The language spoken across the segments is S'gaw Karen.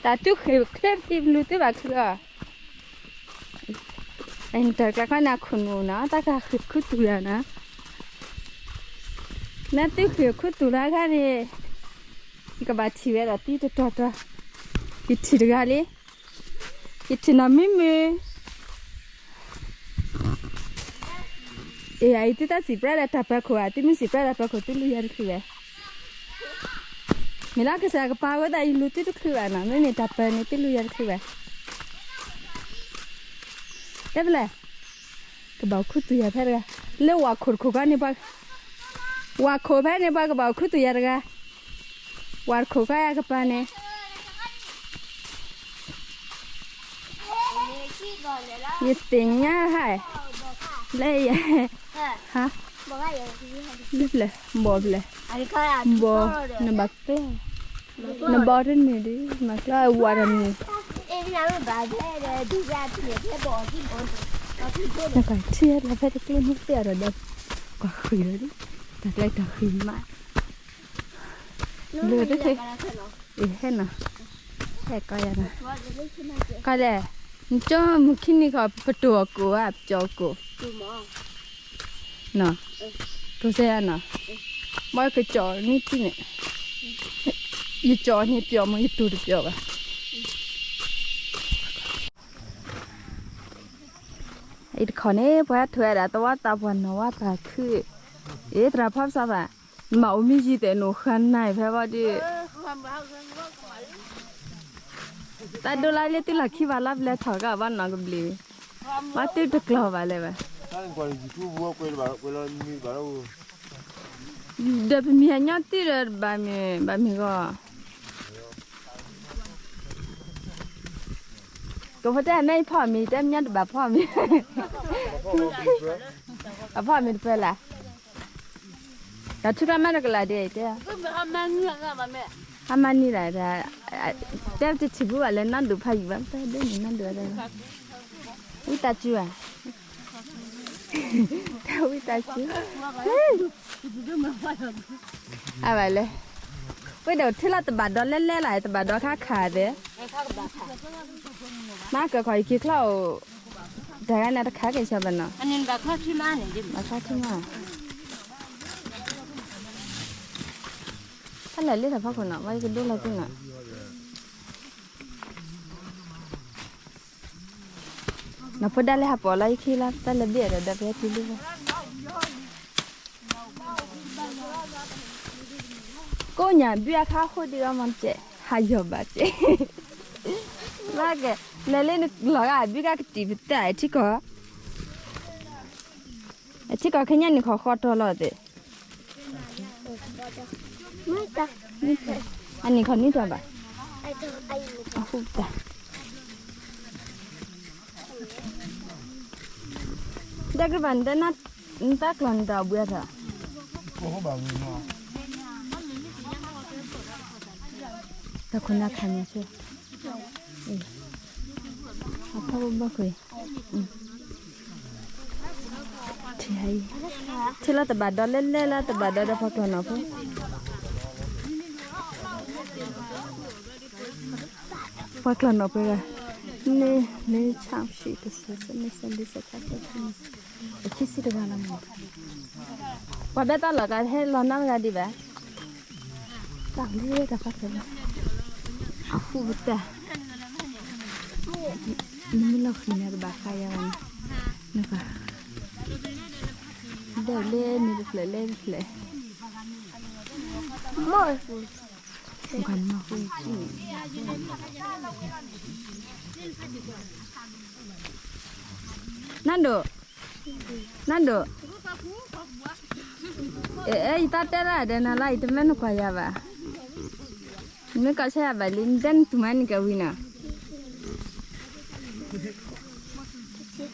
တၢ်သူၣ်ဃ့ၢ်ချ့ပသံပလူၤသ့ဘၣ်ချ့အီၤ, နတၢ်ကျါခီန့ၣ်အခိၣ်နူာ်နီၤ တၢ်ကဃ့ၢ်ခူသူၣ်ယၤနီၤ, နသူၣ်ဃ့ၢ်ခူသူၣ်လၢအခါန့ၣ်, ယကဘၣ်ထံၣ်ဝဲဒၣ်သံတတီၤတီၤ, ယထံၣ်တဂၤလံ, ယထံၣ်နီၢ်မုၢ်မုၢ် အ့ အံၤသုတၢ်စံးပြၢဒီးတၢ်ပၢၤခိၣ်ဧါ, သုမ့ၢ်စံးပြၢဒီးတၢ်ပၢၤခိၣ် သုလူၤယၤတချုးဝဲ, မ့ၢ်လၢကစၢ်ကပာ်ဝဲဒၣ်ယလူၤသုတချုးဘၣ်နီၤ, မ့မ့ၢ်တၢ်ပၢၤန့ၣ် သုလူၤယၤတချုးဝဲ, တဲဖဲလဲၣ်, ကဘၣ်အိၣ်ခူသူၣ်ယၤဖဲတဂၤ, လၢဝၤခိၣ်တခိၣ်ခီန့ၣ်, ဝၤခိၣ်ဖဲန့ၣ် ပှၤကဘၣ်အိၣ်ခူသူၣ်ယၤတဂၤ, ဝၤတခိၣ်ခီယကပၤန့ၣ် ယသ့ၣ်ညါဟဲ, လၢယ, ဟါ, ဘီဖျဲၣ်, ဘီ, နဘၣ်ကျဲ, နဘီတန့ၢ်ဒုး မၤကျဲဝါတန့ၢ်, နကထံၣ်လီၤဖဲတကျိန့ၣ် တဲအီၤဒီး, ကွၢ်ဃံၤလီၤဒုး, တၢ်ကျဲတၢ်ဃံၤမး, လၢတထံၣ် အ့ ဟဲနီၤ, ဟဲကီယၤနီၤ, ကီလဲၣ်, နကၠီမုၢ်ခံနံၤခီ ပတိၢ်အကိၣ်ဧါ ပကၠီၤအကိၣ်, နီၤ, တိၢ်စဲယၤနီၤ, ဘၣ်ကကၠီၤန့ၢ်တံၢ်န့ၣ်, ယကၠီၤန့ၢ်ပျီမး ယတိၢ်တပျီဘၣ်. အံၤတခီန့ၣ် ပှၤထွဲဒၣ်သဝီသးပှၢ်နီၢ်ဝါပာ်ခုၣ်, အ့ သရၣ်ဖီပစီသး, မၤအိၣ်မ့ၢ်ယံၤသဲးနိၣ်ဃါနၤဖဲဘီဒုး, တၢ်ဒိလၢလၢသုလီၢ်ခံဘၣ်လီၤပလဲၤထီၣ်ကဘၣ်နီၢ်ကဘျံး, ဘၣ်သုတကျီၤဘၣ်လဲၣ်ဘၣ်, ဒီးပမံၤဟးညီတံၢ်ဒီးဘၣ်မ့ၢ်ဘၣ်မ့ၢ်ဂီၢ် ကဖိတဲမ့ၢ်ဖီၣ်မံၤ တဲမ့ၢ်တဘၣ်ဖီၣ်မံၤ, အဖီၣ်မံၤတပၢၢ်လၢ်, ဒီးထုကဖၣ်မ့ၢ်တကလးဒဲးတဲ, ဟါမၢ်နံၤလၢ်, တဲတထံၣ်ဘူးဘၣ်လၢနၢ်ဒိၣ်ဖးယံာ်ဘၣ် တၢ်ဒိၣ်န့ၣ်နၢ်ဒိၣ်, ဝံသးစူၤဧါ, တၢ်ဝံသးစူၤ အဘၣ်လဲၣ်, ဝဲဒီးထံလီၤတဘၣ်ဒီးလဲၣ်လဲၣ်လၢ် တဘၣ်ဒီခါခးသ့, မ့ၢ်ကခီယခံချီၣ်အိၣ်, တဂၤန့ၣ်တခါက့ၤဆၢဘၣ်နီၤ, ဘၣ်ခါထံမး, တၢ်လဲၤလၢတၢ်ဖီခိၣ်နီၤ ဝဲယကဒိလီၤသုနီၤ နီၢ်ဖိဒါလၢဟးပိာ်လီၤ ယခံလီၤ တၢ်လဲၤဘ့ၣ်အဒီးဒီးပဟဲတုၤလၢဝဲ, ကိးညၣ်ဘုအခါဃိဒံးအီမ့ၢ်စဲး ဟးယီၤဘၣ်စဲး, ဘၣ်ကဲ, လဲၤလၢနလီၤဂာ်ဘုကကတံာ်ပတၢ်အထံကီၢ်, အထံကီၢ်ခဲညါနံၣ်ခီဃီတီၤလီၤသ့ၣ် အနံၣ်ခီနွံတီၤဘၣ်, အဃိတၢ်, ဒီးကဘၣ်နတၢ်ကျီၢ်နတၢ်ဘှံးထီၣ်, တၢ်ခိၣ်နၢ်ခါန့ၣ်ဆၢ, အဖီဘၣ်ခွံ, ထံလီၤတဘၣ်ဒီးလဲၣ်လဲၣ်လၢတဘၣ်ဒီးဒီး ပှၤကျီၢ်နီၢ်ဖိ, ပှၤကျီၢ်နီၢ်ဖိဂၤ, န့ၣ်, န့ၣ် ဆၣ် ဆံ တဆံ ဆၢ နွံ ဆၢ လံ ဆၢ ခံ ဆၢ ခံဆံတဂၤလီၤမး, ပှၤဘဲတၢ်လီၢ်ကဟဲလီၤနီတဂၤဒံးဘၣ်, တၢ်လၢတၢ်ဖးဖဲလီၤ, အဃိပတၢ်, နမ့ၢ်လီၤဃံၤန့ၣ် ကဘၣ်ဃါယၤဘၣ်န့ၣ်, နက, ဒဲၣ်လၢန့ၣ်တဖျၢၣ်လၢတဖျၢၣ်, မ့ၢ်, နၢ်ဒိၣ်, နၢ်ဒိၣ်, အဲ ယတၢ်တဲဒၣ်ဒီးနၤလၢ ယတမ့ၢ်နကွၢ်ယၤဘၣ်, နမ့ၢ်ကီၢ်ဆၢယၤဘၣ်လံ နတဲနတူၢ်မးနကဝံၤနီၤ,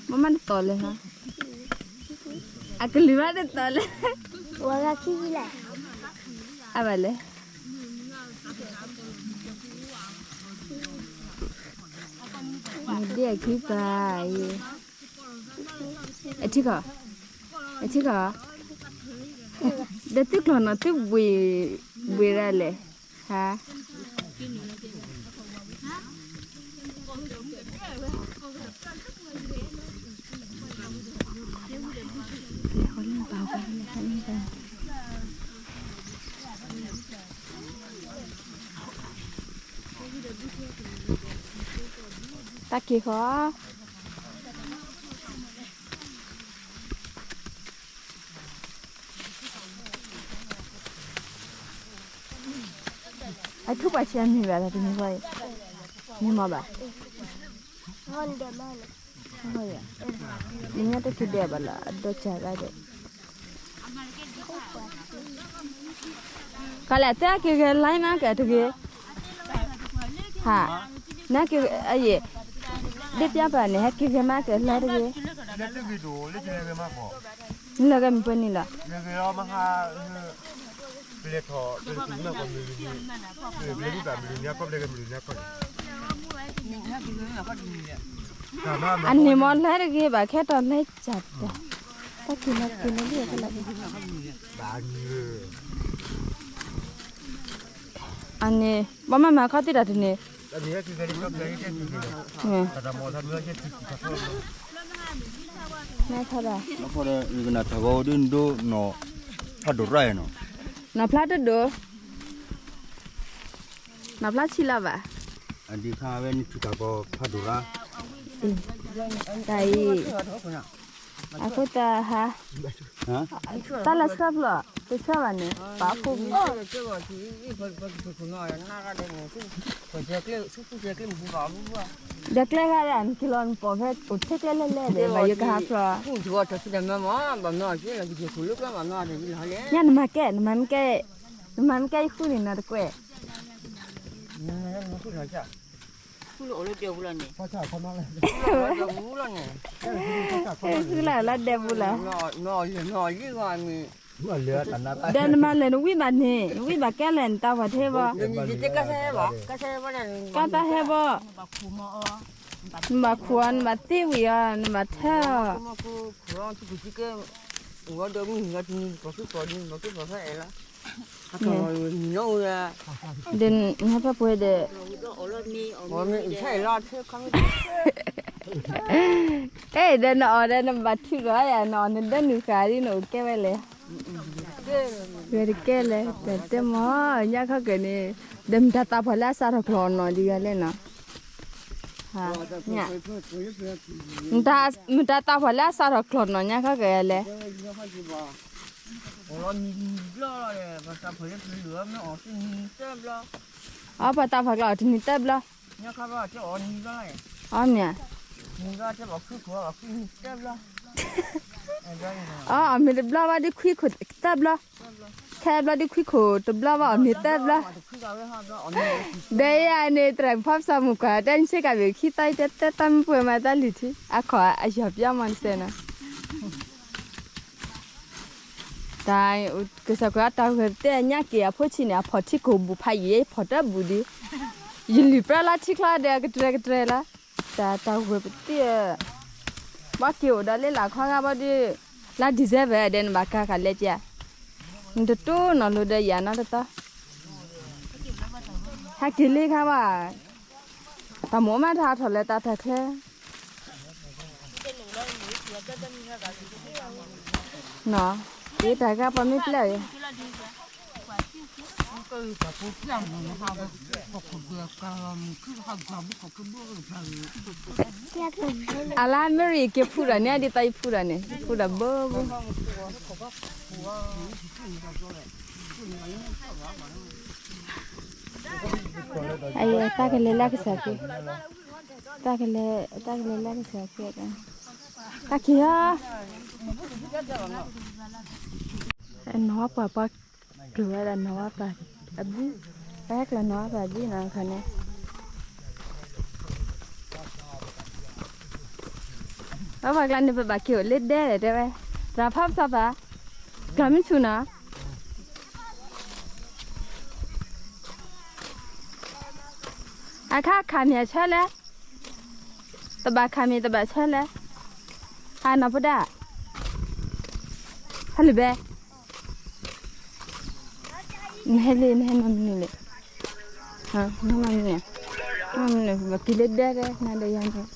မ့ၢ်မးတတီၤလဲၣ်ဟါ, အကလုၢ်မးတတီၤလဲၣ်, အဘၣ်လဲၣ်, နဒ့အခံပၤအံၤ, အထံကီၢ်, အထံကီၢ်, ဒီးသုကျီၢ်နီၢ်သုဘှံး, ဘှံးရၤလဲၣ်, ဟါ, တၢ်က့ၤဃီ အထူၣ်ပှၤဆံးအမံၤဘၣ် တနံၤဃီအံၤ, မံၤမးဘၣ်, ယညါတက့ၤဒဲးဘၣ်လၢ အဒိစၢ်ဂၤဒဲး, ကလဲၤတဲက့ၤဂဲၤ line မးကဲတဂ့ၤ, ဟါ, နက့ၤအယံၤ, ဒ်ပျၢ်ပၢၢ်န့ၣ် ဟဲက့ၤဂဲၤမးကဲ line တဂ့ၤ, နလၢဂဲၤမံၤပှဲၤနံၤလီၤ. အန့ၣ်မ့ၢ်လဲၤတဂ့ၤဘၣ် ခဲတီၤလဲၤစၢ်တၢ်, တၢ်က့ၤလီၤက့ၤလီၤလံ ခဲလၢာ်, အန့ၣ် ဘၣ်မၤမၤခီသံတၢ်တန့ၣ်, နဖျါတဒိၣ်, နဖျါတဒိၣ်, နဖျါဆံးလီၤဘၣ်, အဒံခါဝဲနထံၣ်တၢ်ကီဖးဒိၣ်ရၣ်, တၢ်အံၤ, အဃိသတးဟါ, တၢ်လၢဆှၢဖျိ, တဆှၢဘၣ်န့ၣ် ပာ်ဖှိၣ်ဘၣ်, ဒီးကျဲဂၤဒၣ် နက့ၤလီၤနပိာ်ဖဲအိၣ်ထဲကျဲလဲၣ်လဲၣ်ဒီး ဘၣ်ယိၣ်ကဟးဖျိး, ညါနမၤကဲ, နမၤမ့ၢ်ကဲ, နမၤမ့ၢ်ကဲယဃုန့ၣ် နတကွဲး ဃုလၢအလီၤဒဲပူၤလီၤ, ဒီးနမၤလဲၤနဝံၣ်ဘၣ်န့ၣ် နဝံၣ်ဘၣ်ကဲလဲၣ် နတၢ်ဖီၣ်ထဲဘၣ်, ကါတၢ်ဟဲဘၣ်, နဘၣ်ခူၣ်အီၤ နဘၣ်သ့ဝံၤအီၤ နဘၣ်ထၢအီၤ ဒီးနဟဲဖဲပှဲၤဒီး, အဲၣ်ဒီးနအီၣ်ဒီးနဘၣ်ထုးထီၣ်ယၤ နအီၣ်နဒၢနုာ်ဃာ်ဒ်နအိၣ်ကဲဝဲလဲၣ်, ဂဲၤတကဲလဲၣ် တၢ်တဲမီၤ ညါခီကၢၢ်န့ၣ်, ဒီးမတၤသးပှၢ်လၢအစးထီၣ်ကျီၢ်နီၢ်ဒ်ယၤလဲၣ်နီၤ, မတၤသးပှၢ်လၢအစးထီၣ်ကျီၢ်နီၢ်ညါခီကၢၢ်ယၤလဲၣ် အီ ပှၤသးပှၢ်ကျီၢ်အီၣ်တနံၤသၢဘျီ, အီမ့ၢ်ဧါ, အီ အီၣ်မ့ၤတဘျီဘၣ်ဒ်ခွံခိၣ်သၢဘျီ, ခဲဘျီဒ်ခွံခိၣ်တဘျီဘၣ် အီၣ်မ့ၤသၢဘျီ, ဒီးယၤန့ၣ် သရၣ်ဖီပစီမုၢ်ကွၢ် တဲနဆ့ကၤဘ့ၣ်ခံသီ တဲတၢ်မုၢ်ပှဲၤမၤတၢ်လံၤထံ အခီၣ်အယီၤပျီမီၤတစဲးနီၤ တၢ်ကစၢ်ကွဲးအတၢ်ဂဲၤပသ့ၣ်ညါက့ၤအဖိဆံးန့ၣ် အဖီၣ်ထံခိၣ်ဘူးဖးယံာ် ယဖီၣ်တၢ်ဘူးဒံး, ယလုၢ်ပြၢလီၤထံချီဒီးကတြဲကတြဲလီၤ, တၢ်တၢ်ဂဲၤပသ့ၣ်, ဘၣ်က့ၤအိၣ်ဒီးလၢလၢခီဂၤဘၣ်ဒီး, လါ December ဒီးနဘၣ်ကၤဃာ်လဲက့ၤ, နတတိၢ်နီၢ်လိၤဒီးယၤနီတသီ, ဟဲက့ၤလံခါဘၣ်, တၢ်မိၣ်မးတဟးထီၣ်လၢတၢ်တၢ်ချၢ နီၤ, တၢ်ဂၤပှၤမ့ၢ်ပျဲၢ်, အလါ Mary က့ၤဖူးဒီးန့ၣ် ဒ်သိးယဖူးဒီးန့ၣ် ယဖူးဒီးဘိဘိ, အတၢ်ကလဲၤလၢကစၢ်ခ့, တၢ်ကလဲၤ, တၢ်ကလဲၤလၢကစၢ်ခ့, တၢ်ခံဧါ, နီၢ်ဝါပှၤပှၤကျိၤဝဲဒၣ်နီၢ်ဝါပှၤအဘု, ပဟဲကျၢၤနီၢ်ဝါပှၤအဘုနီၤခီန့ၣ်, အပှၤကျါန့ၣ် ပဘၣ်က့ၤအိၣ်လၢဒဲလဲၣ်တဲဝဲ, သရၣ်ဖီပစီပၤ, ကျီၢ်မုၢ်ဆူၣ်နီၤ အခါခးမ့ၢ်အဆၢလဲၣ်, တဘၣ်ခးမ့ၢ်တဘၣ်ဆၢလဲၣ်, ဟးနီၢ်ဖိဒၣ်, ဟဲလံဘဲ, နဟဲလံ နဟဲမၤမနုၤလဲၣ်, နဟဲမၤမနုၤ, မၤမနုၤ ပက့ၤလၢဒဲဒဲ နၤဒီးယၤန့ၣ်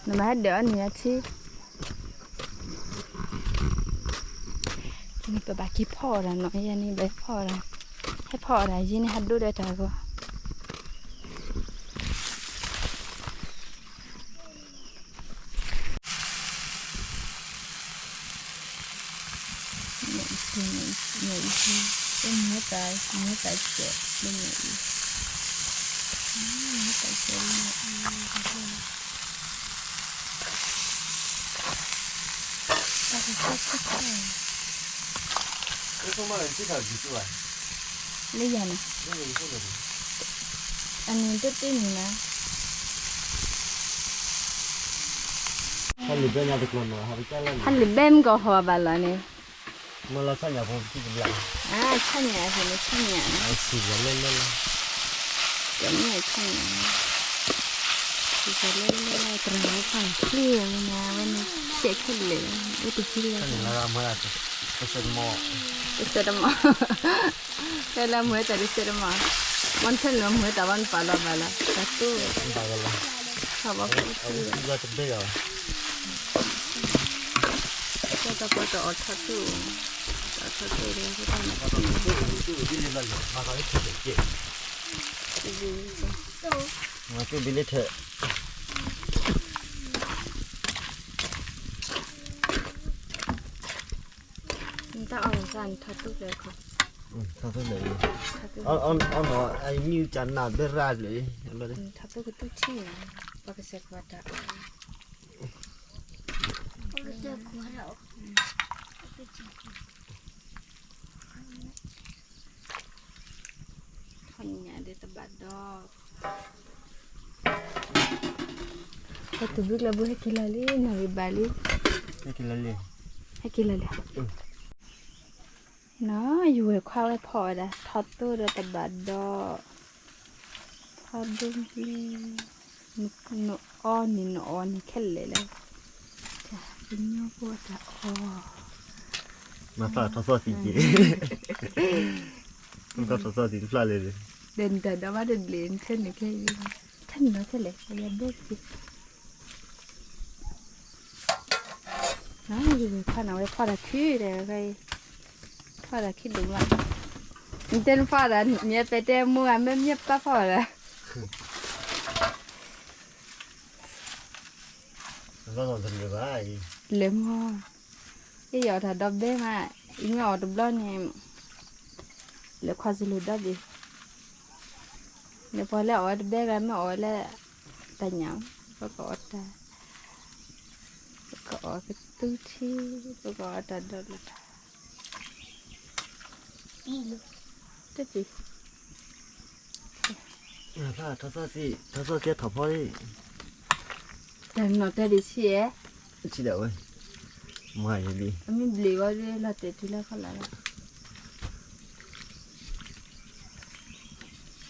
နမၤဟဲဒၢးအီၣ်န့ၣ်ယထံၣ်, ပဘၣ်က့ၤဖီအီၣ်တၢ်နီၤ, ယဲန့ၣ်ဘၣ်ဖီအီၣ်တၢ်, ဟဲဖီအီၣ်တၢ်ယဲန့ၣ်ဟးဒိၣ်ဒီးတၢ်ဂီၤ မ့ၢ်အံၤ, မ့ၢ်အံၤ, မ့ၢ်အံၤ, မ့ၢ်တၢ်, မ့ၢ်တၢ်စဲးလၢမ့ၢ်အံၤ, မ့ၢ်တၢ်စဲးလၢမ့ၢ်အံၤ, တၢ်ကစၢ်ဆၢ, လၢယၤန့ၣ်, အန့ၣ်တတ့ၢ်န့ၣ်လီၤ, ဟဲလံာ်ဘဲမ့ၢ်ကဟီၣ်ဘၣ်လီၤန့ၣ် မ့ၢ်လီၤဆၣ်ညါဖိတဘျီ, ဆၣ်ညါဖဲန့ၣ်ဆၣ်ညါ, စံးပှၤလဲၣ်လဲၣ်လီၤ, ကမ့ၢ်ဆၣ်ညါ, စံးပှၤလဲၣ်လဲၣ်လီၤ တရၤဝဲဖးချ့ဝဲန့ၣ် ဝဲန့ၣ် ဆဲးခဲလၢာ်, အိၣ်တကံလၢ, တစဲးတမီၢ်, တစဲးတမီၢ်, ဖဲလၢမ့ၢ်တၢ်တစဲးတမီၢ်, မ့ၢ်ထဲန့ၣ်မ့ၢ်တၢ်ဘၣ်နပာ်လီၤဘၣ်လီၤ တၢ်တိၢ်, ထီၣ်ဘၣ်ဖိတဘ့ၣ် တၢ်ပီတအီၣ်ထီၣ်တူၢ်, တၢ်ထီၣ်တူၢ်ဒီး, မၤတူၢ်ဘ့လၢထဲ, နတၢ်အီၣ်လီၤစၢ်န့ၣ်ထီၣ်တူၢ်လဲၣ်ခီ, ထီၣ်တူၢ်လဲၣ်, အီၣ်နီၤ အမံၤကနၣ်ဘဲရၣ်လၢ, ထီၣ်တူၢ်ကတူၢ်ထံၣ်န့ၣ်, ပှၤကစဲးကွၢ်တၢ်အီၣ် ထီၣ်ညါဒ်တဘၣ်ဒီး, ဟဲတုၤဘျုးကျဲဘျုး ဟဲက့ၤလီၤလံ နီၢ်ဂ့ၤဘၣ်လံ, ဟဲက့ၤလီၤလံ, ဟဲက့ၤလီၤလံ, နီၢ် ယဝဲၢ်ခွါဝဲဖီၣ်ဝဲဒၣ် ထီၣ်တိၢ်ဒီးတဘၣ်ဒီး, ထီၣ်ဒိၣ်လံ, နအီၣ်န့ၣ် နအီၣ်န့ၣ်ခဲလၢာ်လၢ, ကညီဖိတၢ်အီၣ်, မၤဖျါထီၣ်သီၣ်သံက့ၤ, ထီၣ်သီၣ်သံတဖျါလၢာ်, ဒီးနတၢ်ဒီးဘၣ်တဘျုး နထဲန့ၣ်ခဲအံၤ, ထဲန့ၣ်ဒီးခဲလၢာ် ယဘၣ်က့ၤ နယဝဲၢ်ခွါန့ၣ် ဝဲဖီၣ်တၢ်ခုဒီး, ဖီၣ်တၢ်ခုဒိၣ်မး, နတဲနဖီၣ်တၢ် မ့ၢ်ပဲတဲမူဂၤ မ့ၢ်မ့ၢ်ပာ်ဖီၣ်တၢ်, လဲၤမီၢ်, ယအီၣ်တၢ်ဒီဘ့ၣ်မး, ယမ့ၢ်အီၣ်တဘျီန့ၣ်, လဲၤခွါစလိၤဒီဘ့ၣ်, နပှၤလၢအီၣ်ဝဲတဘ့ၣ်ဂၤ မ့ၢ်အီၣ်ဝဲလၢ တၢ်ညၣ်, ပကအီၣ်တၢ်, ပကအီၣ်ကသူထံ, ပကအီၣ်တၢ်ဒီးလၢတၢ်, တပံၤ, ထီၣ်သီၣ်သံ, ထီၣ်ဖီလံ, တၢ်နီၢ်တဲဒံးဆံး, ဆံးဒၣ်ဝဲ, မၤယလံ, အမ့ၢ်ဘျံးဝဲဒၣ်လီၤတဲာ်တုၤလၢခီလာ်လီၤ,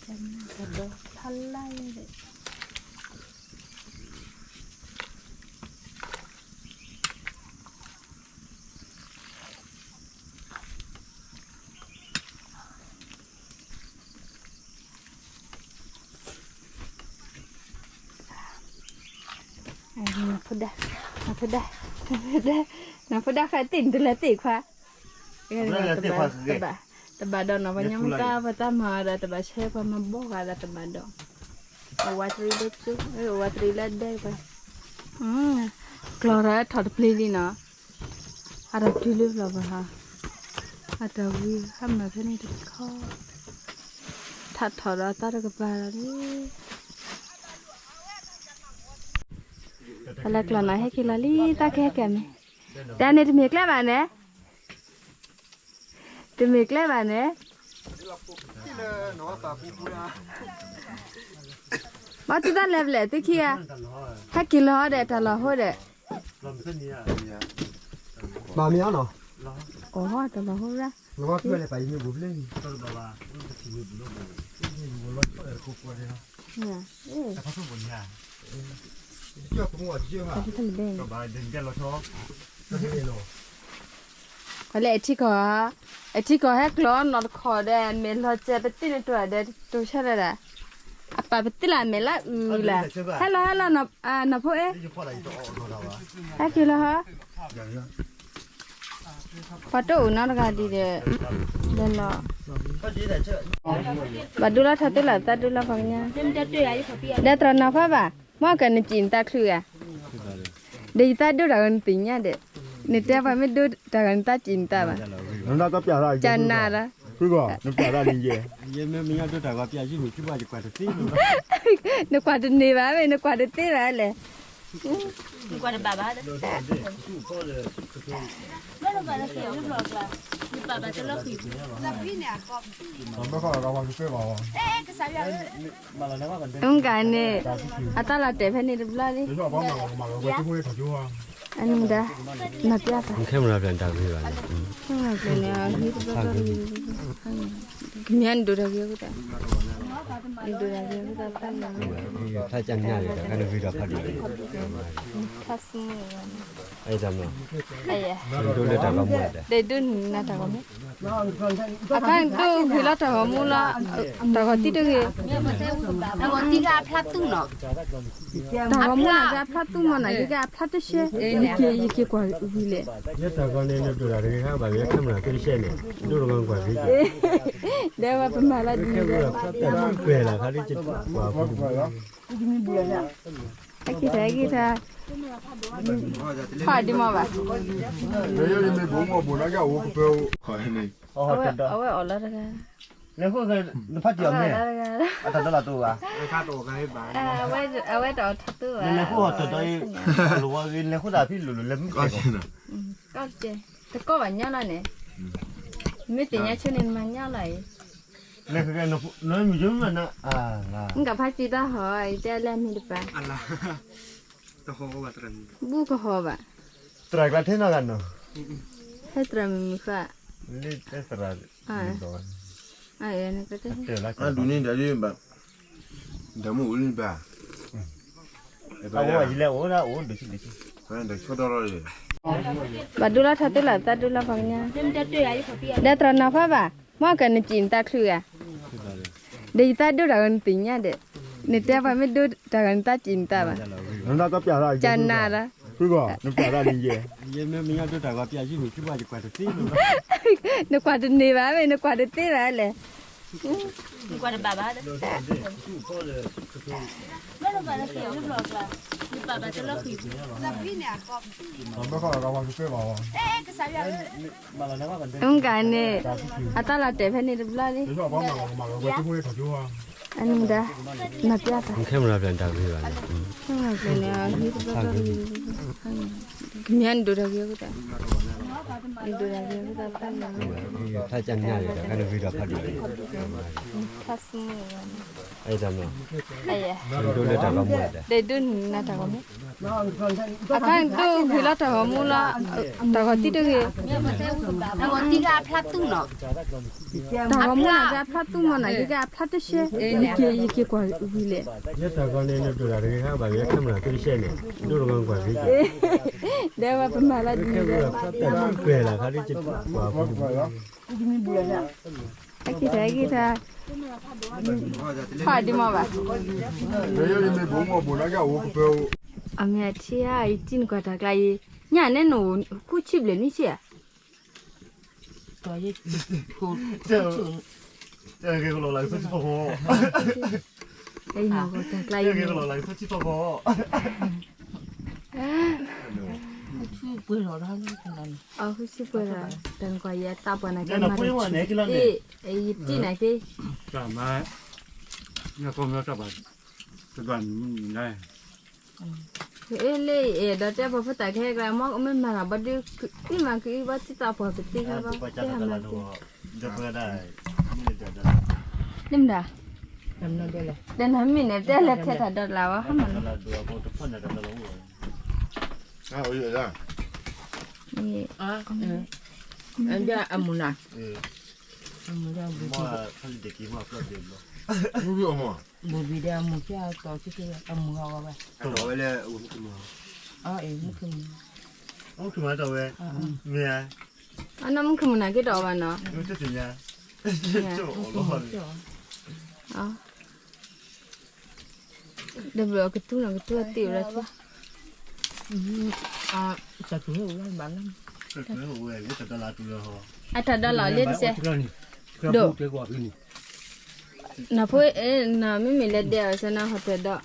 တၢ်ဒီးဖီလာ် နဖိဒါ, နဖိဒါ, နဖိဒါ, နဖိဒါဃဲတ့ၢ်နတလဲၤတ့ၢ်ခွါ, တဘၣ်, တဘၣ်ဒီးနီၤ ပှၤညီမ့ၢ်တၢ်ပတၢ်မၤဒီး တဘၣ်ဆဲပှၤမၤဘီၣ်ဂၤဒီးတဘၣ်ဒီး, အဝးတရံးလၢကၠိ, အဝးတရံးလၢဒဲပှၤ, ကျီၢ်ဒီးထီၣ်တပျ့ၤလံနီၤ, အတၢ်တုၤလၢလီၤဘၣ်ဟါ, အတၢ်ဝံၤဟးမၤဖဲန့ၣ်တခီ, ထးထီၣ်ဒီးတၢ်တကပၤဒီးလံ, အလၢကျီၢ်နီၤ ဟဲက့ၤလီၤလံ တၢ်ကဟဲက့ၤမ့ၢ်, တၢ်န့ၣ်တမ့ၢ်ကျဲဘၣ်န့ၣ် တမ့ၢ်ကျဲဘၣ်န့ၣ်, ဘၣ်သုတၢ်လဲၤဖဲလဲၣ် သုခံဂၤ, ဟဲက့ၤလီၤဒီးတၢ်လီၤဟိဒီး, မၤမ့ၢ်အီၤနီၤ, အိၣ်တၢ်လီၤဟိရၣ်, ပှၤလၢအထံကီၢ်, အထံကီၢ်ဟဲကျီၢ်နီၢ်တခီၣ်ဒီး မ့ၢ်လီၤစဲးပတ့ၢ်နတိၤဒီး တိၤဆၢလၢဒၣ်, အပာ်ပသ့လၢအမဲာ်လၢအုးလၢ်, ဟဲလီၤ ဟဲလီၤ နီၢ်ဖိအဲ, ဟဲက့ၤလီၤဟီ, ပှၤတအိၣ်နီတဂၤဒံးဒီး, လဲၤလီၤ, ဘၣ်ဒိလီၤထီၣ်သ့လီၤ သးဒိလီၤပှၤကညီ, ဒီးတြီနီၤဖးဘၣ်, မ့ၢ်ကနစံးနသးချုးဂၤ, ဒီးယသးဒိတၢ်ဂီၤနသ့ၣ်ညါဒီး, နတဲပှၤမ့ၢ်ဒိတၢ်ဂီၤနသးစံးနသးဘၣ်, ကနၤဒီး, ယမ့ၢ်မ့ၢ်ညါဒိတၢ်ဂီၤပျးယမ့ၢ်ခံဘၣ်ယကွၢ်တသ့, နကွၢ်တန့ၢ်ဘၣ်မ့ၢ် နကွၢ်တသ့ဘၣ်လဲၣ်, နကွၢ်တဘၣ်ဘၣ်, မ့ၢ်ကန့ၣ်, အတၢ်လီၤတဲာ်ဖဲန့ၣ်တဘျီလံ, အမ့ၢ်ဒၣ်, နပျၢ်သး, ကမ့ၢ်နဒိၣ်တၢ်ဂ့ၤအဃိသတး, နဒိၣ်တၢ်ဂ့ၤအဃိသတး, ဖးကနၣ်ဒီး ကနဂ့ၤဒီးဖးဒိၣ်, ဖးစမုၣ်, အဲၣ်ဒိးနၤတၢ်ဂီၤမူ, ဒဲးဒိၣ်နၤတၢ်ဂီၤမူ, အခါဒိၣ်ဂ့ၤလီၤတၢ်ဂီၤမူလီၤ, တၢ်ဂီၤသံတဂ့ၤ, တၢ်ဂီၤသံဂၤအဖျါသူၣ်နီၤ, တၢ်ဂီၤမူန့ၣ် ဂၤအဖျါတရှဲ, ယက့ၤကွၢ်ဝံၤလဲၣ်, ယတၢ်ဂီၤန့ၣ် နဒိၣ်တၢ်တဂ့ၤခါဘၣ် ယခဲမုၢ်နၤသ့တရှဲန့ၣ်, ဒိၣ်တဂီၤကွၢ်ဂ့ၤ, ဒဲးဝဲပမၤလီၤဒ်န့ၣ်, အက့ၤထီၣ်, အက့ၤထီၣ်, ဖးဒံးမးဘၣ်, အဝဲအီၣ်လီၤတဂၤ, နဖးတံၢ်အီၤမ့ၢ်, အတၢ်ဒိးလီၤတိၢ်ဘၣ်, အဝဲတအီၣ်ထီၣ်တိၢ်ဘၣ်, နလဲၤဃိၣ်ဟီၣ်တၢ်ဒီး, လိၣ်ဝဲဂ့ၤ နလဲၤဃိၣ်တၢ်ဖံးလိၤလိၤ လဲၤမုၢ်ကဲၢ်ကီး, တကီဘၣ်ညီလီၤန့ၣ်, မ့ၢ်သ့ၣ်ညါဆိန့ၣ်မၤညီလီၤအံၤ, မ့ၢ်ကဖးစံးတၢ်ဟီၣ် ယတဲလၢအမ့ၢ်တပၤ, ဘူၣ်ကဟီၣ်ဘၣ်, သရၣ်ကျါထဲနီၢ်ဂၤနီၤ, ဟဲသရၣ်မုၣ်မုၣ်ဃၣ်, လၢသရၣ်, ဒ်န့ၣ်ဒီး, ဒ်မ့ၢ်အိၣ်လံဘၣ်, ဘၣ်ဒိလီၤထီၣ်သ့လီၤ သးဒိလီၤပှၤကညီ, ဒီးတြီနီၤဖးဘၣ်, မ့ၢ်ကနစံးနသးချုးဂၤ, ဒီးယသးဒိတၢ်ဂီၤနသ့ၣ်ညါဒီး, နတဲပှၤမ့ၢ်ဒိတၢ်ဂီၤနသးစံးနသးဘၣ်, ကနၤ, ယမ့ၢ်မ့ၢ်ညါဒိတၢ်ဂီၤပျးယမ့ၢ်ခံဘၣ်ယကွၢ်တသ့, နကွၢ်တန့ၢ်ဘၣ်မ့ၢ် နကွၢ်တသ့ဘၣ်လဲၣ်, နကွၢ်တဘၣ်ဘၣ်, မ့ၢ်ကန့ၣ်, အတၢ်လီၤတဲာ်ဖဲန့ၣ်တဘျီလံ, အမ့ၢ်ဒၣ်, နပျၢ်သး, ကမ့ၢ်နဒိၣ်တၢ်ဂ့ၤအဃိသတး, ဖးကနၣ်ဒီး ကနဂ့ၤဒီးဖးဒိၣ်, ဖးစမုၣ်, အဲၣ်ဒိးနၤတၢ်ဂီၤမူ, အခါဒိၣ်ဂ့ၤလီၤတၢ်ဂီၤမူလီၤ, တၢ်ဂီၤသံတဂ့ၤ, တၢ်ဂီၤမူန့ၣ် ဂၤအဖျါသူၣ်မးနီၤ, ယဂၤအဖျါတရှဲ, ယက့ၤကွၢ်ဝံၤလဲၣ်, ယတၢ်ဂီၤန့ၣ် နဒိၣ်တၢ်တဂ့ၤခါဘၣ် ယခဲမုၢ်နၤသ့တရှဲန့ၣ်, ဒိၣ်တဂီၤကွၢ်ဂ့ၤ, ဒဲးဝဲပမၤလီၤဒ်န့ၣ်, အက့ၤထီၣ်, အက့ၤထီၣ်, ဖးဒံးမးဘၣ်, အမ့ၢ်အထံဧါ ယတံၢ်နကွၢ်တၢ်ကျါအံၤ, ညၣ်နဲနအိၣ်ဃုဆံဘျဲၣ်နွံဆံဧါ, တၢ်ဂ့ၢ်ကလီၤလၢကသ့ၣ်ထီၣ်ဖီ, တၢ်ဂ့ၢ်ကလီၤလၢကသ့ၣ်ထီၣ်ဖီ, ဃုဆံပှဲၤလီၤ, တၢ်နကွၢ်ယဲတၢ်ပှၤန့ၣ်ကဲမၤတထံၣ်, ယတံၢ်န့ၣ်က့ၤ, တၢ်မၤ, ညၣ်ကီမ့ၢ်တၢ်ဘၣ်, တဘၣ်န့ၣ်, အဲလၢအဲၣ်ဒိးတဲပှၤဖိသၣ်ခဲကရၢ မ့ၢ်မၤတၢ်ဘၣ်ဒုး, အံၤမၤကအံၤဘၣ် တံၢ်သးပှၢ်ကသ့ခဲဘၣ်, တဟါမၤက့ၤ, န့ၣ်မတၤ, တနၤမ့ၢ်န့ၣ် တဲလဲၤထဲတၢ်ဒီးလၢဝဲဟါမၤ, အမုၢ်နၤ, အမုၢ်နၤ, ဘူးဘံဒီးအမုၢ်ကဲတီၤဆံက့ အမုၢ်ဂၤဝဲဘၣ်, တီၤဝဲလၢ, မုၢ်ခံမုၢ်နၤ, မုၢ်ခံမုၢ်နၤ, အနီၢ်မုၢ်ခံမုၢ်နၤက့ၤတီၤဘၣ်နီၤ, မုၢ်ခံမုၢ်နၤ, အ ဒီးဘျီကတူၢ်နီၤ ကတူၢ်အတ့ၢ်ဝဲဒၣ်ထူ, အတၢ်ဒီလီၤလၢတစဲး, ဒိၣ်, နီၢ်ဖိ, နီၢ်မ့မ့ၢ်လဲၤဒဲးအီၤဆၢနၤဟီၣ်တၢ်ဒီး,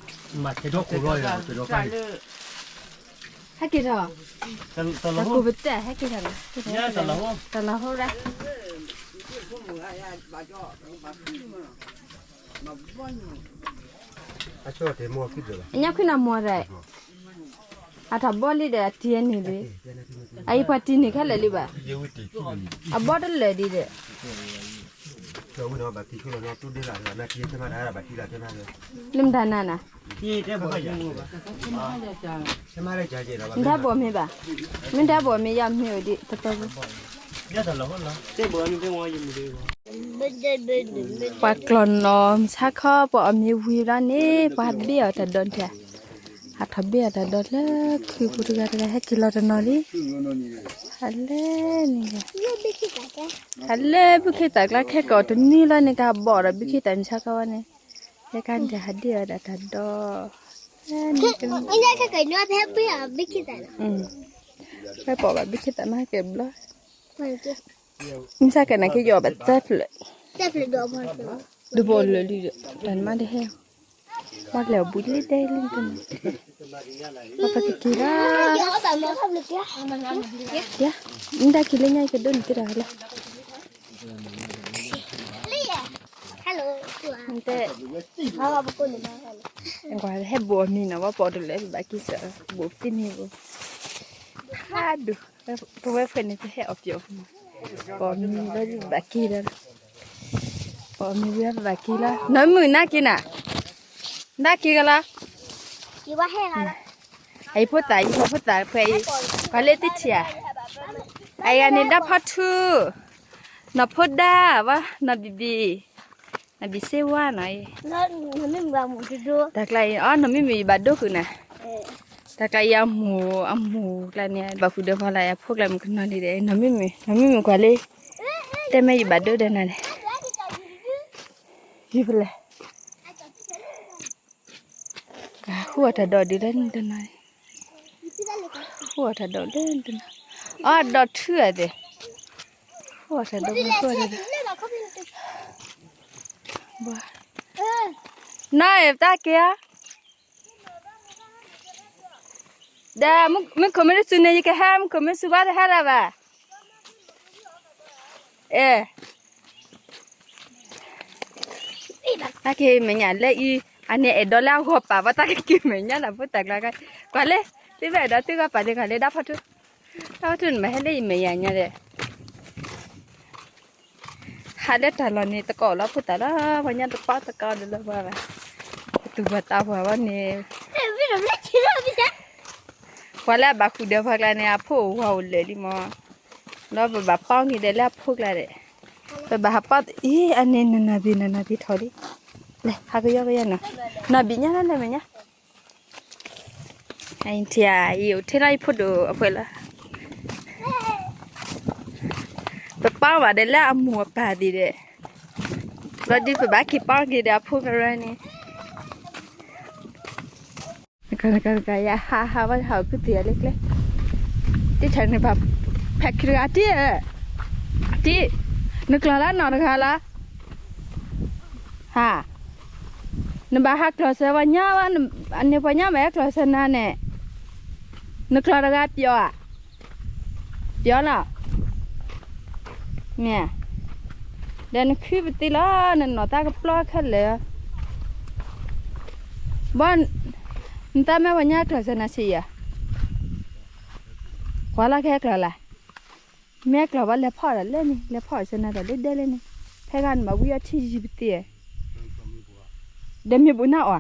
ဟဲက့ၤထီၣ်, တၢ်ကူပတဲဟဲက့ၤထီၣ်လီၤ, တၢ်လီၤဟိရၣ် အညါခွံနၤမီၢ်ရဲၣ်, အတၢ်ဘီလံဒီးအတံၤအန့ၣ်လံ, အအံၤပှၤတံၤန့ၣ်ခဲလၢာ်လံဘၣ်, အဘီတလၢာ်ဒံးဒီး, လၢမတၤနၤနၤ, မ့ၢ်တၢ်ဘီၣ်မ့ၢ်ဘၣ်, မ့ၢ်တၢ်ဘီၣ်မ့ၢ်ဘၣ်, မ့ၢ်တၢ်ဘီၣ်မ့ၢ်ယါမ့ၢ်အိၣ်ဒံးတပၢၢ်ဖိ ပှၤကျီၢ်နီၢ်မုၢ်ဆါခီ ပှၤအီၣ်မ့ၤဝံၤဘျီန့ၣ် ပှၤဘ့ၣ်အီၣ်တၢ်ဒီးတၢ်, အထီၣ်ဘ့ၣ်အီၣ်တၢ်ဒီးလၢခုပူၤတဂၤတဂၤ ဟဲက့ၤလီၤတနီၤလံ, ဟးလၢန့ၣ်, ဟးလၢဘုခ့သၣ်ကျါ ခဲကီးတနွံလီၤန့ၣ် ကဘီၣ်ဒီးဘုခ့သၣ်မုၢ်ဆါခီဝဲန့ၣ်, ယဲကါန့ၣ်တၢ်ဟးဒ့ၣ်အီၣ်ဒၣ်တၢ်ဒီး, ဖဲပိာ်ဘၣ်ဘုခ့သၣ်မၤကဲဘျီ မုၢ်ဆါကဲနၤက့ၤယီၣ်ဘၣ်သၢဖျၢၣ်, ဒုးဘိးလၢာ်လံဒီး တၢ်နမါတဟဲ, ပှၤလဲၤအီၤဘှံးလံဒဲလံတနီၤ, ပှၤပကက့ၤလီၤ, မ့ၢ်တၢ်က့ၤလၢညါအံၤကဒိးန့ၢ်က့ၤတၢ်လီၤ, တဲ, ဟဲဘိးအီၤမ့ၤနီၤ ပှၤပိာ်တလၢဘၣ်က့ၤစၢး ဘိးသ့န့ၣ်ဘိး, ဖးဒိၣ်, ပဝဲဖဲန့ၣ် ပဟဲအီၣ်ပၠီၣ်, ပိာ်မ့ၤလၢဘၣ်က့ၤဒီး ပိာ်မ့ၤဝံၤဘၣ်က့ၤလီၤ, နီၢ်မုၣ်နၢ်က့ၤနၤ, နၢ်က့ၤကလီၤ, အံၤဖိသၣ် ယဖိသၣ်ဖဲအံၤ, ပှၤလၢတထံၣ်ဧါ, အံၤဂၤန့ၣ် ဒၣ်ဖီထူ, နီၢ်ဖိဒါ, ဝဲနီၢ်ဘံၣ်ဘံၣ်, နီၢ်ဘံၣ်စ့ဝါနီၤအံၤ, တၢ်ကျါအံၤ အီ နီၢ်မ့မ့ၢ်ယဘၣ်ဒိဃုာ်နၤ, တၢ်ကျါအံၤအမိၢ် အမိၢ်ကျါန့ၣ် ဘၣ်ဃုာ်ဒီးပှၤလၢအဖိကျါမုၣ်ကနီၤလံဒီး နီၢ်မ့မ့ၢ် နီၢ်မ့မ့ၢ်ကွၢ်လံ, တဲမ့ၢ်ယဘၣ်ဒိဒီးနၤန့ၣ်, ယဖဲလဲၣ် ဃုအီၣ်တၢ်ဒီးဒုးလၢနတနီၤ, ဃုအီၣ်တၢ်ဒီးလၢနတနီၤ, အီ ဒီးထုအီၤသ့ၣ်, ဃုအီၣ်တၢ်ဒီး ဃုအီၣ်တၢ်ဒီး, နအံၤတၢ်က့ၤဧါ, ဒီးမုၢ်ခိၣ်မ့ၢ်တစူၤန့ၣ် ယကဟဲ မုၢ်ခိၣ်မ့ၢ်တစူၤန့ၣ် ယကဟဲလၢၤဘၣ်, အဲ တၢ်က့ၤမဲာ်ညါလၢအံၤ, အန့ၣ်အဲၣ်ဒိးလၢအဂီၢ်ပာ် ဘၣ်တၢ်ကက့ၤမဲာ်ညါဒီး ဖိသၣ်ကျါ, ကွၢ်လၢ သုဘၣ်အဲၣ်ဒိးသုဂီၢ်ပာ်လံ ကွၢ်လၢဒၣ်ဖီထူ, ဒၣ်ဖီထူန့ၣ် မ့ၢ်ဟဲလၢယမဲာ်ညါညါဒီး ဟးလၢတၢ်လီၢ်န့ၣ် တကိးလီၤဖိသၣ်လီၤ, ပှၤညါတပီတကိးဒီးလၢပှၤဘၣ်, ပသူၣ်ပှၢ်သးပှၢ်ဝဲန့ၣ်, ပှၤလၢအဘၣ်ဃုာ်ဒီးပှၤကျါန့ၣ် အဖိအိၣ်ဂီၢ်အိၣ်လၢာ်လံမး, ဒီးပဘၣ်ပီက့ၤဒီးလၢအဖိကျါဒီး, ပဘၣ်ဟးပီ, အံၤ အန့ၣ်နနၢ်ဘံၣ် နနၢ်ဘံၣ်ထီၣ်လံ, လဲၤ ဟးကယီကယီနီၤ, နနၢ်ဘံၣ်ညါလၢလဲၤမဲာ်ညါ အံၤထံၣ်ဧါ, ယအိၣ်ထဲလီၤယဖိဒိၣ်အဖှဲးလီၤ, ပပီဘၣ်ဒီးလၢအမိၢ်အပၢ်သ့ၣ်ဒီး, ဘျီဒုးပဘၣ်က့ၤပီက့ၤဒီးအဖိကရၢန့ၣ်, နကနကနကယဟးဟးဝဲဟးအိၣ်ကူၣ်သ့ၣ်ယၤလၢကျဲ, တထၢၣ်န့ၣ်ဘၣ်, ဖဲခံတဂၤတံၢ်, တံၢ်, နကျီၢ်လၢနီၢ်တဂၤလီၤ ဟါ, နဘၣ်ဟးကျီၢ်စၢၤပှၤညီဝဲ, အန့ၣ်ပှၤညီမ့ၢ်ဟဲကျီၢ်စၢၤနၤန့ၣ်, နကျီၢ်တဂၤပျီဧါ, ပျီလီၤ, မ့ၢ်, ဒီးနခုပသံလီၤ, နနီၢ်သးကပျီခဲလၢာ်, ဘီ, နတၢ်မ့ၢ်ပှၤညီကျီၢ်စၢၤနၤဆံးယၤ, ကွၢ်လီၤကဟဲကျီၢ်လၢ် မ့ၢ်အကျီၢ်ဘၣ်လဲၤဖီၣ်ဒီးလၢန့ၣ် လဲၤဖီၣ်စၢၤနၤဒီးလၢဒဲလဲၣ်န့ၣ်, ဖဲဂၤနဘၣ်ဝံအီထံယံၤပသ့ၣ်, ဒီးမ့ၢ်ဘူးနၤအီၤ,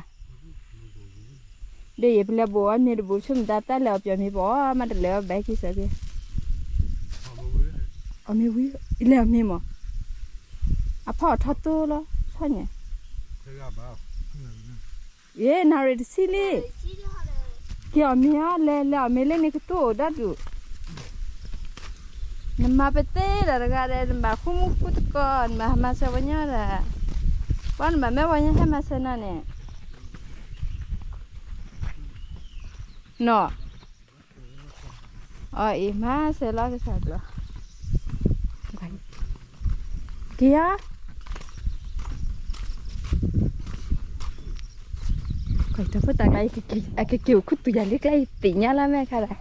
ဒီးယပလဲၤဘူးအီၤမ့ၢ်တဘူးဆိမတၤတၢ်လဲၤအီၤပျီမ့ၢ်ပအီၤမးတလဲၤအီၤဘၣ်က့ၤစၢၤက့ၤ, အီၤမ့ၢ်ဝံ, လဲၤအီၤမ့ၢ်မး, အဖီၣ်အီၤထီၣ်တိၢ်လီၤ, ဆီညါ ယဲ နၣ်ရံၣ်တဆံလံ, က့ၤအီၣ်မ့ၤအီၤ လဲၤ လဲၤအီၣ်မ့ၤလၢန့ၣ်ကတိၤအိၣ်ဒီဒူၣ်, နမၤပသ့ဒီးတဂၤဒီး နဘၣ်ဃူမူဃူသကိး နဘၣ်ဟးမၤစၢၤပှၤညီဒီး, ပှၤနဘၣ်မ့ၢ်ပှၤညီဟဲမၤစၢၤနၤန့ၣ်, နီၤ, အီၤအံၤမၤစၢၤလီၤကစၢ်ဘျီ, က့ၤဧါ, တၢ်ဖိတၢ်ကျါ အကက့ၤအိၣ်ခူသူၣ်ယၤလၢကျါ ယသ့ၣ်ညါလၢမဲာ်ခါဒၣ်,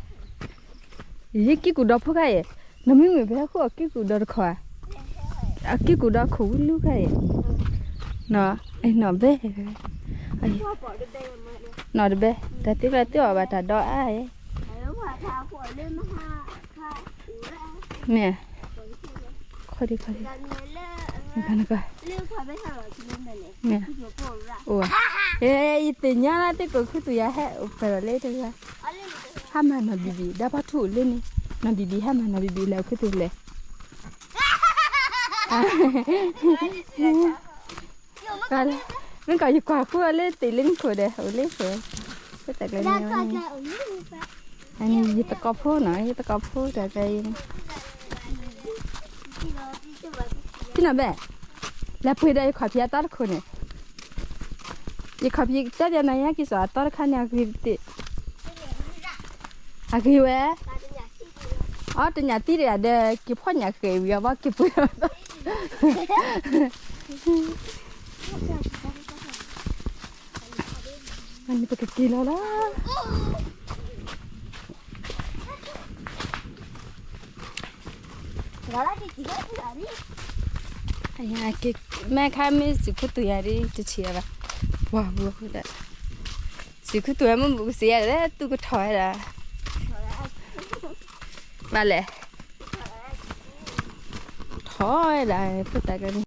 ယက့ၤကူၣ်ဒီးဖိခါအံၤ, နီၢ်မုၢ်မုၢ်ဖဲခိၣ်အက့ၤကူၣ်ဒီးတခီဧါ, အက့ၤကူၣ်ဒီးခိၣ်ဝံလူခါအံၤ, နီၢ်, နီၢ်ဘဲ, နီၢ်တဘဲ, တၢ်သ့ၣ်ဖျၢၣ်သ့ၣ်အီၣ်ဘၣ်တၢ်ဒီအါအံၤ, မ့ၢ်, ခီဒံခီဒံ, နကနက, မ့ၢ်, အိၣ်, ယသ့ၣ်ညါလၢသ့ၣ်ကိးခူသူၣ်ယၤဟဲအိၣ်ဖျဲၣ်ဒီးလၢတဂၤ, ဟါမၢ်နီၢ်ဘံဘံ ဒီးပှၤထူအိၣ်လၢန့ၣ်, နီၢ်ဘံဘံ ဟါမၢ်နီၢ်ဘံဘံလဲၤအိၣ်ခူသူၣ်လဲၣ် မ့ၢ်ကီး ယကွၢ်ဃုအီၤလၢသ့ၣ်လၢမူခိၣ်ဒီး အိၣ်လၢဃိာ်, ဖဲတၢ်ကျဲန့ၣ်, အန့ၣ် ယသကိးဖိနီၤ, ယသကိးဖိတၢ်ကျဲအံၤ, ဖံနီၢ်ဘဲ, လဲၤပှ့ၤဒီးယခီၣ်ဖံးအသီတခိၣ်န့ၣ်, ယခီၣ်ဖံးတဲပျးနၤညါက့ၤစီၤအသီတခါန့ၣ် အဂ့ၤတ့ၢ်, အဂ့ၤဝဲ အီ တညၣ်သံတဂၤဒီး က့ၤဖီၣ်ညၣ်ဃဲၤဝံၤအဘီက့ၤပှ့ၤအီၤ, မ့ၢ်ပကက့ၤလီၤလီၤ, မ့ၢ်ခါမ့ၢ်စံၣ်ခူသူၣ်ယၤဒ်တဆံးဘၣ်, ပှၤဝဲဒၣ်, စံၣ်ခူသူၣ်ဝဲမ့ၢ်ဘူးကစံးယၤဒီး သူကထီၣ်ဝဲဒၣ်, ဘၣ်လဲၣ်, ထီၣ်ဝဲဒၣ် ဖိတၢ်က